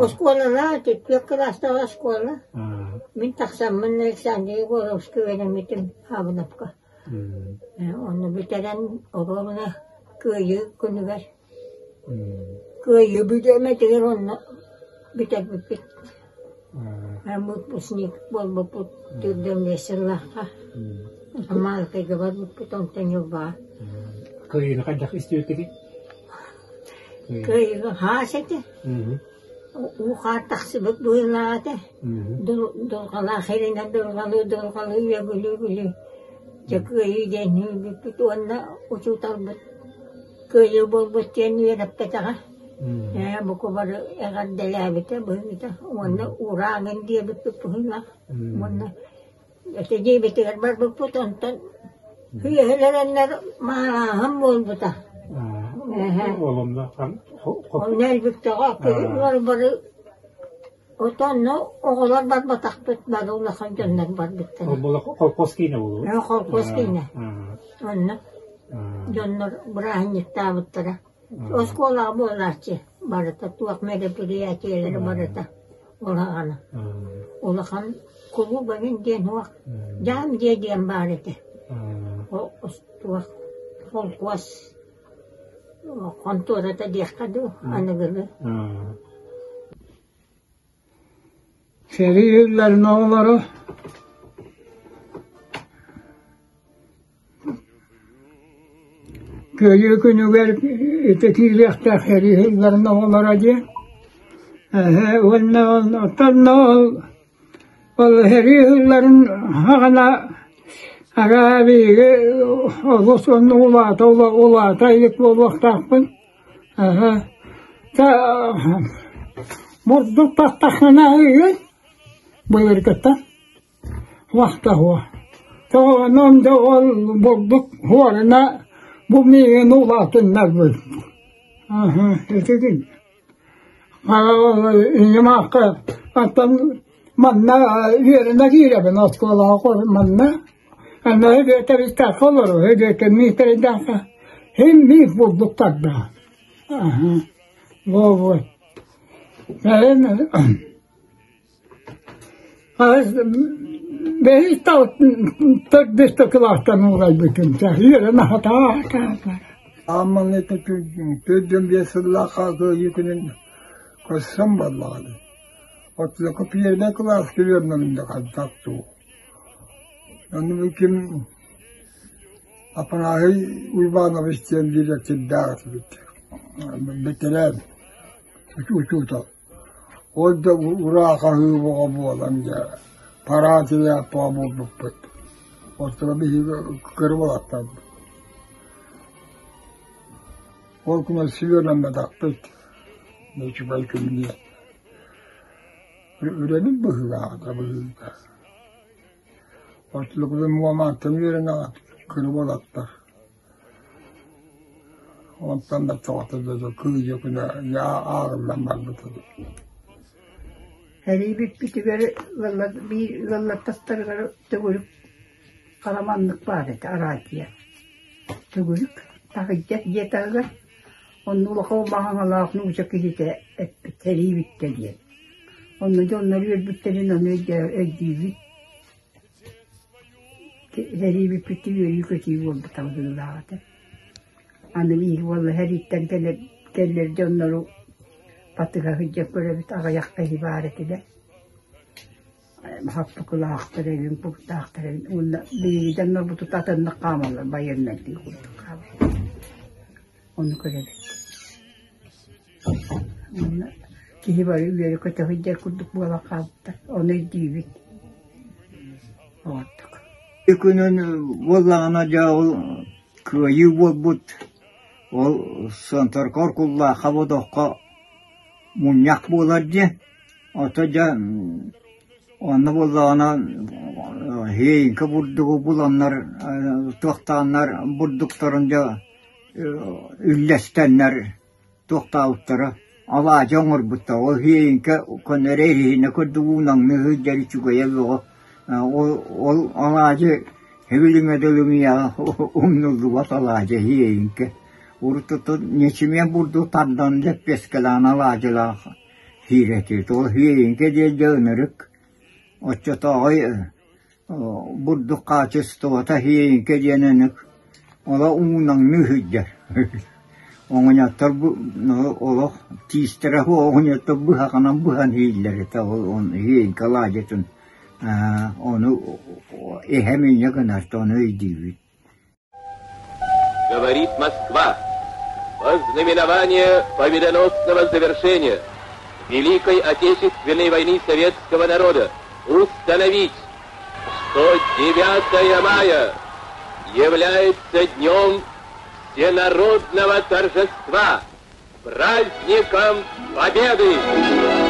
Оскуолалаах түөрт кылаастаах оскуола. Мин тахсаммын Александр Егоровска үөрэммитим Хаабыновка. Онно бүтэрэн оруобуна Кыайыы күнүгэр Кыайыы бүдүөмэтигэр онно бүтэрбиппит. Выпускник буолбуппут түрдэмҥэ сыллаахха. Маалыкайга барбыппыт онтон Ньурбаҕа. Кыайыыны хайдах истибиккитий? Кыайыыга хаас этэ. Уу-хаар тахсыбыт быһыылаах этэ. Дулҕалаах сиринэн дулҕалыы-дулҕалыы үөгүлүү-үөгүлүү дьэ кыайыы диэн үөрбүппүт уонна учууталбыт кыайыы буолбут диэн үөрэппэтэҕэ. Ээ бука бары эҕэрдэлээбитэ быһыыта уонна урааҥын диэбиппит быһыылаах уонна Ити дьиэбитигэр барбыппыт, онтон үөһэлэрэннэр мааһым буолбута. Онно өлбүттэҕэ кыһын бары отонно оҕолор барбатахпыт, бары улахан дьоннор барбыттара. Колхоз киинэ буолуо? Колхоз киинэ. Онно дьоннор бырааһынньыктаабыттара. Оскуолаҕа буолааччы барыта туох мероприятиелара барыта улахан улахан кулууп эҥин диэн суох дьаам дьиэ диэн баар этэ туох холкуос хонтуората диэххэ дуу аныгылыы Сэрии иһиллэрин оҕолоро Кыайыы күнүгэр ити киириэхтээх сэрии сылларын оҕолоро диэн уонна оттон ол ол сэрии сылларын саҕана араа биһиги олус оннук улаата улаата илик буолуохтаахпын бурдук тахтаххына былыргыттан Вахтаһуо. Тоҕо да ол бурдук хуорuna бу миигин улаатыннарбыт. Итигин. Ийэм аахха оттон манна үөрэнэ киирэбин оскуолаҕа манна. Анна Бүөтэристээххэ олорор, Бүөтэ Миитэрийдээххэ син биир бурдук тардаҕа. Буолуой. Бэһис төрдүс да кылаастан уурайбытым үөрэн аһатаа Ааммаҥҥа 45 сыллаахха кыайыы күнүн көрсөн буоллаҕа Оччолорго пиэрмэ кылааска үөрэнэрим да хайдах дуу. Ону ким Афанасий Уйбанович диэн дириэктэрдээх этибит, бэтэрээн учуутал. Ол да ураа хаһыы бөҕө буолан дьэ парад ырыаппаҕа буолбуппут. Оттон биһиги кыра уолаттарбыт. Ол күн өссө үөрэммэтэхпит. Үчүгэй күн диэн. Үлэбит быһыылааҕа быһыыта. Оччолорго Муоматтан үөрэнэҕит кыра уолаттар. Онтон да тоҕото да кыыдьа күнэ ааҕыллан барбыт эбит. Сэрии бүппүтүгэр ыаллар биир ыаллар тастарыгар төгүрүк хараманнык баар этэ араадьыйа. Төгүрүк таһырдьа дьиэ таһыгар онно улахан маҥалаах нуучча киһитэ эппит сэрии бүттэ диэн. Онно дьоннор үөрбүттэрин ону өйдүүбүт. Сэрии бүппүттүү үөрүү-көтүү буолбута быһыылаах этэ. Аны биир уола сэрииттэн кэлэр кэллэр дьоннору батыһа сылдьан көрөбүт аҕыйах киһи баар этилэр. Хаппыкылаахтар эбин, куртаахтар эбин уонна биһиги дьоннорбутут атыннык хаамаллар байыаннайдыы курдук хаамаллар. Ону көрөбүт. Уонна киһи бары үөрэ-көтө сылдьар курдук буолан хаалбыттар. Ону өйдүүбүт. Оҕордук. Күнүн буоллаҕына дьэ ол кыайыы буолбут ол Сантаркор Куллаахха бодоххо мунньах буолар дии. Ото дьэ онно буоллаҕына һиэйиҥкэ бурдугу буланнар туохтааннар бурдуктарын дьэ үллэстэннэр туохтаабыттара алаадьы оҥорбуттар ол һиэйиҥкэ көннөрү эриһинэ курдук уунаҥныы сылдьар үчүгэйэ бөҕө ол ол алаадьы һэбилиҥэ дылы миэхэ умнуллубат алаадьы һиэйиҥкэ урут ньэчимиэн бурдук тардан лэппиэскэлээн алаадьылаах. Сиир этибит. Ол сиэйиҥкэ диэн дьэ ынырык. Оччотооҕу бурдук хаачыстыбата сиэйиҥкэ диэн ынык. Ола уунаҥныы сылдьар. Оҕонньоттор олох тиистэрэ суох оҕонньоттор быһаҕынан быһан иһиллэр этэ ол сиэйиҥкэ алаадьытын. Ону эһэм инньэ гынар, ону өйдүүбүт. Говорит Москва. Ознаменование победоносного завершения Великой Отечественной войны советского народа установить, что 9 мая является днем всенародного торжества, праздником Победы!